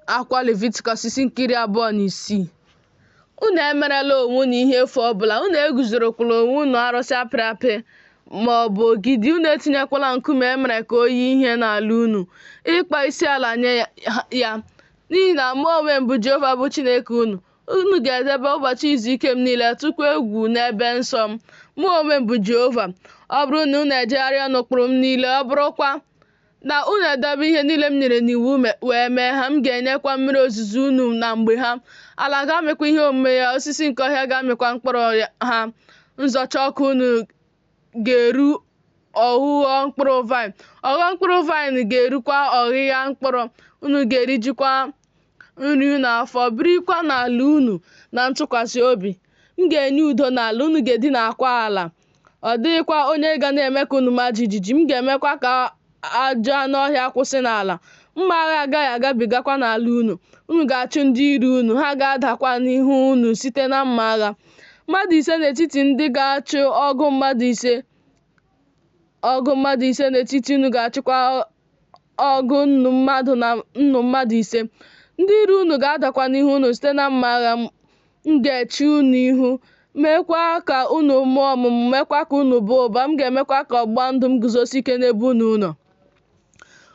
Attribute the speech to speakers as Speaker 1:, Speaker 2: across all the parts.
Speaker 1: Akwụkwọ Levitikọs isi nke 26. Unu emerela onwe unu ihe efu ọ bụla, unu eguzorokwala onwe unu arụsị a pịrị apị ma ọ bụ ogidi, unu etinyekwala nkume e mere ka o yie ihe n'ala unu, ịkpọ isiala nye ya. N'ihi na mụ onwe m bụ Jehova bụ Chineke unu. Unu ga-edebe ụbọchị izu ike m niile, tụkwa egwu n'ebe nsọ m. Mụ onwe m bụ Jehova. Ọ bụrụ na unu ejegharịa n'ụkpụrụ m niile, ọ bụrụkwa na unu edebe ihe niile m nyere n'iwu wee mee ha, m ga-enyekwa mmiri ozuzo unu na mgbe ha, ala ga-amịkwa ihe omume ya, osisi nke ọhịa ga-amịkwa mkpụrụ ha, nzọcha ọka unu ga-eru ọghụghọ mkpụrụ vaịn, ọghọ mkpụrụ vaịn ga-erukwa ọghịgha mkpụrụ, unu ga-erijukwa nri unu afọ, birikwa n'ala unu na ntụkwasị obi. M ga-enye udo n'ala, unu ga-edinakwa ala, ọ dịghịkwa onye ga na-eme ka unu maa jijiji. M ga-emekwa ka ajọ anụ ọhịa kwụsị n'ala, mma agha agaghị agabigakwa n'ala unu. Unu ga-achụ ndị iro unu, ha ga-adakwa n'ihu unu site na mma agha. Mmadụ ise n'etiti ndị ga-achụ ọgụ mmadụ ise, ọgụ mmadụ ise n'etiti unu ga-achụkwa ọgụ nnu mmadụ na nnu mmadụ ise. Ndị iro unu ga-adakwa n'ihu unu site na mma agha. M ga-eche unu ihu, meekwa ka unu mụọ ọmụmụ, meekwa ka unu baa ụba. M ga-emekwa ka ọgbụgba ndụ m guzosie ike n'ebe unu nọ.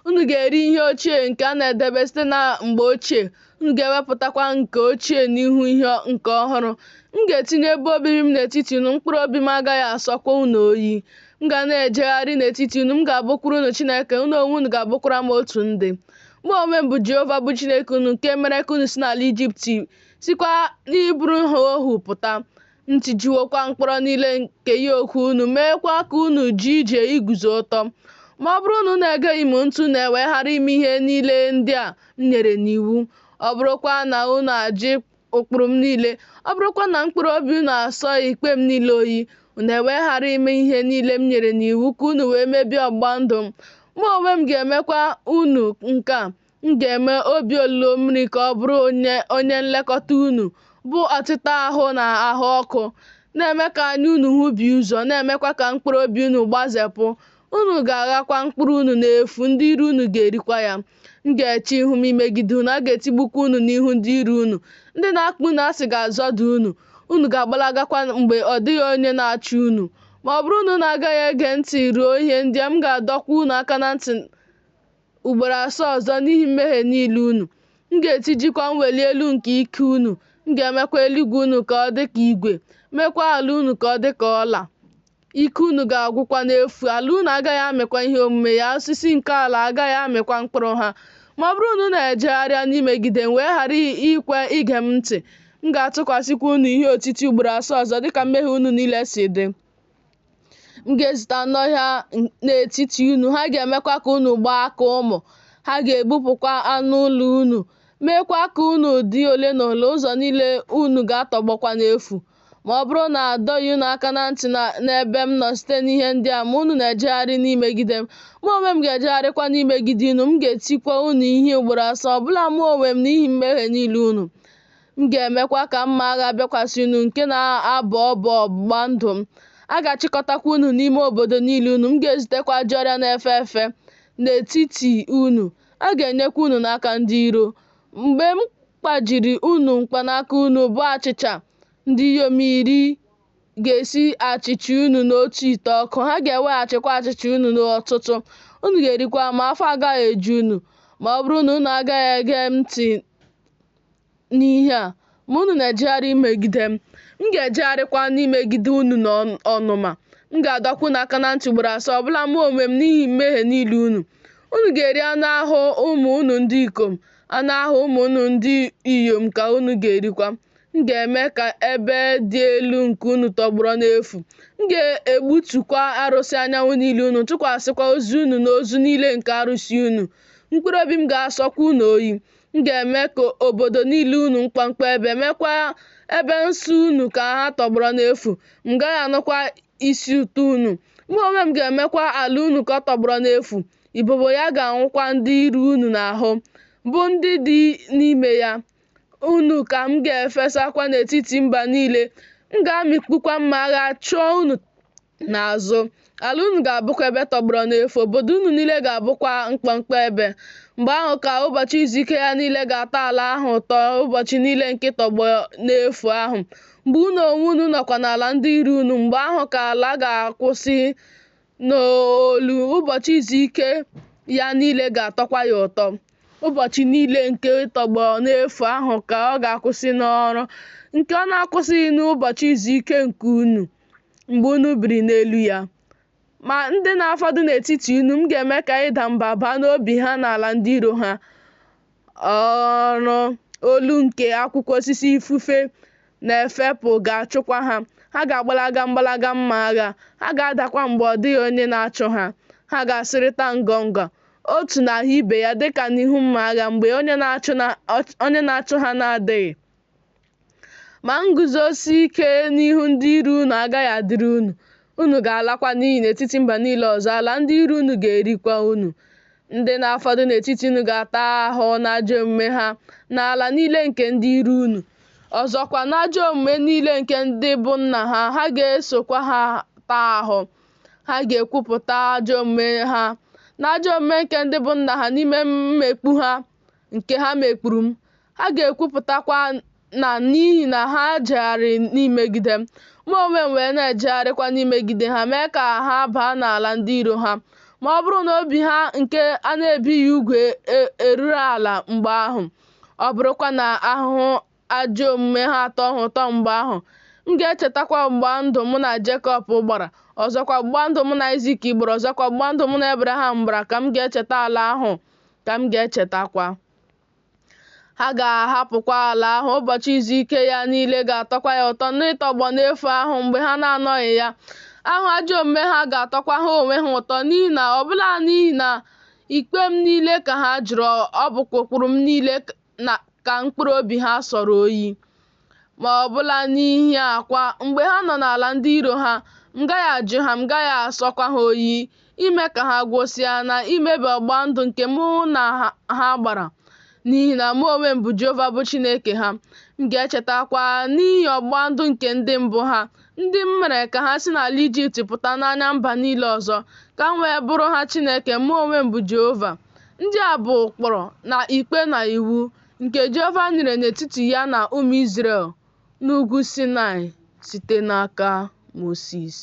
Speaker 1: Unu ga-eri ihe ochie nke a na-edebe site na mgbe ochie, unu ga-ewepụtakwa nke ochie n'ihu ihe nke ọhụrụ. M ga-etinye ebe obibi m n'etiti unu, mkpụrụ obi m agaghị asọkwa unu oyi. M ga na-ejegharị n'etiti unu, m ga-abụkwara unu Chineke, unu onwe unu ga-abụkwara m otu ndị. Mụ onwe m bụ Jehova bụ Chineke unu nke mere ka unu si n'ala Ijipt sikwa n'ịbụrụ ha ohu pụta. M tijiwokwa mkpọrọ niile nke yoke unu, meekwa ka unu jee ije iguzo ọtọ. Ma ọ bụrụ na unu egeghị m ntị unu ewee ghara ime ihe niile ndị a m nyere n'iwu, ọ bụrụkwa na unu ajụ ụkpụrụ m niile, ọ bụrụkwa na mkpụrụ obi unu asọ ikpe m niile oyi, unu ewee ghara ime ihe niile m nyere n'iwu ka unu wee mebie ọgbụgba ndụ m, mụ onwe m ga-emekwa unu nke a, M ga-eme obi olulo mmiri ka ọ bụrụ onye nlekọta unu, bụ ọtịta ahụ na ahụ ọkụ, na-eme ka anya unu hụbie ụzọ, na-emekwa ka mkpụrụ obi unu gbazepụ. Unu ga-aghakwa mkpụrụ unu n'efu, ndị iro unu ga-erikwa ya. M ga-eche ihu m imegide unu, a ga-etigbukwa unu n'ihu ndị iro unu. Ndị na-akpọ unu asị ga-azọda unu, unu ga-agbalagakwa mgbe ọ dịghị onye na-achụ unu. Ma ọ bụrụ na unu agaghị ege ntị ruo ihe ndị a, m ga-adọkwa unu aka na ntị ugboro asaa ọzọ n'ihi mmehie niile unu. M ga-etijikwa mweli elu nke ike unu, m ga-emekwa eluigwe unu ka ọ dị ka igwe, meekwa ala unu ka ọ dị ka ọla. Ike unu ga-agwụkwa n'efu, ala unu agaghị amịkwa ihe omume ya, osisi nke ala agaghị amịkwa mkpụrụ ha. Ma ọ bụrụ na unu ejegharịa n'imegide m wee ghara ikwe ige m ntị, m ga-atụkwasịkwa unu ihe otiti ugboro asaa ọzọ dịka mmehie unu niile si dị. M ga-ezite anụ ọhịa n'etiti unu, ha ga-emekwa ka unu gbaa aka ụmụ, ha ga-egbupụkwa anụ ụlọ unu, meekwa ka unu dị ole na ole, ụzọ niile unu ga-atọgbọkwa n'efu. Ma ọ bụrụ na a dọghị unu aka na ntị n'ebe m nọ site n'ihe ndị a, ma unu na-ejegharị n'imegide m, mụ onwe m ga-ejegharịkwa n'imegide unu, m ga-etikwa unu ihe ugboro asaa, ọbụla mụ onwe m n'ihi mmehie niile unu. M ga-emekwa ka mma agha bịakwasị unu nke na-abọ ọbọ ọgbụgba ndụ m. A ga-achịkọtakwa unu n'ime obodo niile unu. M ga-ezitekwa ajọ ọrịa na-efe efe n'etiti unu. A ga-enyekwa unu n'aka ndị iro. Mgbe m kpajiri unu mkpanaka unu bụ achịcha, ndị inyom 10 ga-esi achịcha unu n'otu ite ọkụ. Ha ga-eweghachikwa achịcha unu n'ọtụtụ. Unu ga-erikwa ma afọ agaghị eju unu. Ma ọ bụrụ na unu agaghị ege m ntị n'ihe a, ma unu na-ejegharị imegide m, m ga-ejegharịkwa n'imegide unu n'ọnụma. M ga-adọkwa unu aka na ntị ugboro asaa, ọbụla mụ onwe m, n'ihi mmehie niile unu. Unu ga-eri anụ ahụ ụmụ unu ndị ikom, anụ ahụ ụmụ unu ndị inyom ka unu ga-erikwa. M ga-eme ka ebe dị elu nke unu tọgbọrọ n'efu. M ga-egbutukwa arụsị anyanwụ niile unu, tụkwasịkwa ozu unu n'ozu niile nke arụsị unu. Mkpụrụ obi m ga-asọkwa unu oyi. M ga-eme ka obodo niile unu mkpọmkpọ ebe, meekwa ebe nsọ unu ka ha tọgbọrọ n'efu. M gaghị anụkwa isi ụtọ unu. Mụ onwe m ga-emekwa ala unu ka ọ tọgbọrọ n'efu, ibobo ya ga-anwụkwa ndị iro unu n'ahụ, bụ ndị dị n'ime ya. Unu ka m ga-efesakwa n'etiti mba niile. M ga-amịkpukwa mma agha chụọ unu n'azụ. Ala unu ga-abụkwa ebe tọgbọrọ n'efu, obodo unu niile ga-abụkwa mkpọmkpọ ebe. Mgbe ahụ ka ụbọchị izu ike ya niile ga-atọ ala ahụ ụtọ, ụbọchị niile nke ịtọgbọ n'efu ahụ. Mgbe unu onwe unu nọkwa n'ala ndị iro unu, mgbe ahụ ka ala ga-akwụsị n'ọlụ, ụbọchị izu ike ya niile ga-atọkwa ya ụtọ. Ụbọchị niile nke ịtọgbọ n'efu ahụ ka ọ ga-akwụsị n'ọrụ, nke ọ na-akwụsịghị n'ụbọchị izu ike nke unu, mgbe unu biri n'elu ya. Ma ndị na-afọdụ n'etiti unu, m ga-eme ka ịda mba baa n'obi ha n'ala ndị iro ha. Ọrụ olu nke akwụkwọ osisi ifufe na-efepụ ga-achụkwa ha. Ha ga-agbalaga mgbalaga mma agha, ha ga-adakwa mgbe ọ dịghị onye na-achụ ha. Ha ga-asụrịta ngọngọ, otu n'ahụ ibe ya dịka n'ihu mma agha mgbe onye na-achụ ha na-adịghị. Ma nguzosi ike n'ihu ndị iro unu agaghị adịrị unu. Unu ga-alakwa n'iyi n'etiti mba niile ọzọ, ala ndị iro unu ga-erikwa unu. Ndị na-afọdụ n'etiti unu ga-ata ahụhụ n'ajọ omume ha n'ala niile nke ndị iro unu. Ọzọkwa, n'ajọ omume niile nke ndị bụ nna ha, ha ga-esokwa ha taa ahụ. Ha ga-ekwupụta ajọ omume ha na ajọ omume nke ndị bụ nna ha n'ime mmekpu ha nke ha mekpuru m. Ha ga-ekwupụtakwa na n'ihi na ha jegharịrị n'imegide m, mụ onwe m wee na-ejegharịkwa n'imegide ha, mee ka ha baa n'ala ndị iro ha. Ma ọ bụrụ na obi ha nke a na-ebighị ugwu eruru ala mgbe ahụ, ọ bụrụkwa na ahụhụ ajọ omume ha atọọ ha ụtọ mgbe ahụ, m ga-echetakwa ọgbụgba ndụ mụ na Jekọb gbara, ọzọkwa ọgbụgba ndụ mụ na Aịzik gbara, ọzọkwa ọgbụgba ndụ mụ na Ebraham gbara ka m ga-echeta ala ahụ ka m ga-echetakwa. Ha ga-ahapụkwa ala ahụ, ụbọchị izu ike ya niile ga-atọkwa ya ụtọ n'ịtọgbọ n'efu ahụ mgbe ha na-anọghị ya. Ahụhụ ajọ omume ha ga-atọkwa ha onwe ha ụtọ n'ihi na ọbụla n'ihi na ikpe m niile ka ha jụrụ, ọ bụkwa ụkpụrụ m niile ka mkpụrụ obi ha sọrọ oyi. Ma ọbụla n'ihi a kwa, mgbe ha nọ n'ala ndị iro ha, m gaghị ajụ ha, m gaghị asọkwa ha oyi, ime ka ha gwụsịa, na imebi ọgbụgba ndụ nke mụ na ha gbara. N'ihi na mụ onwe m bụ Jehova bụ Chineke ha. M ga-echetakwa n'ihi ọgbụgba ndụ nke ndị mbụ ha, ndị m mere ka ha si n'ala Ijipt pụta n'anya mba niile ọzọ, ka m wee bụrụ ha Chineke, mụ onwe m bụ Jehova. Ndị a bụ ụkpụrụ na ikpe na iwu nke Jehova nyere n'etiti ya na ụmụ Izrel n'ugwu Saịnaị site n'aka Mosis.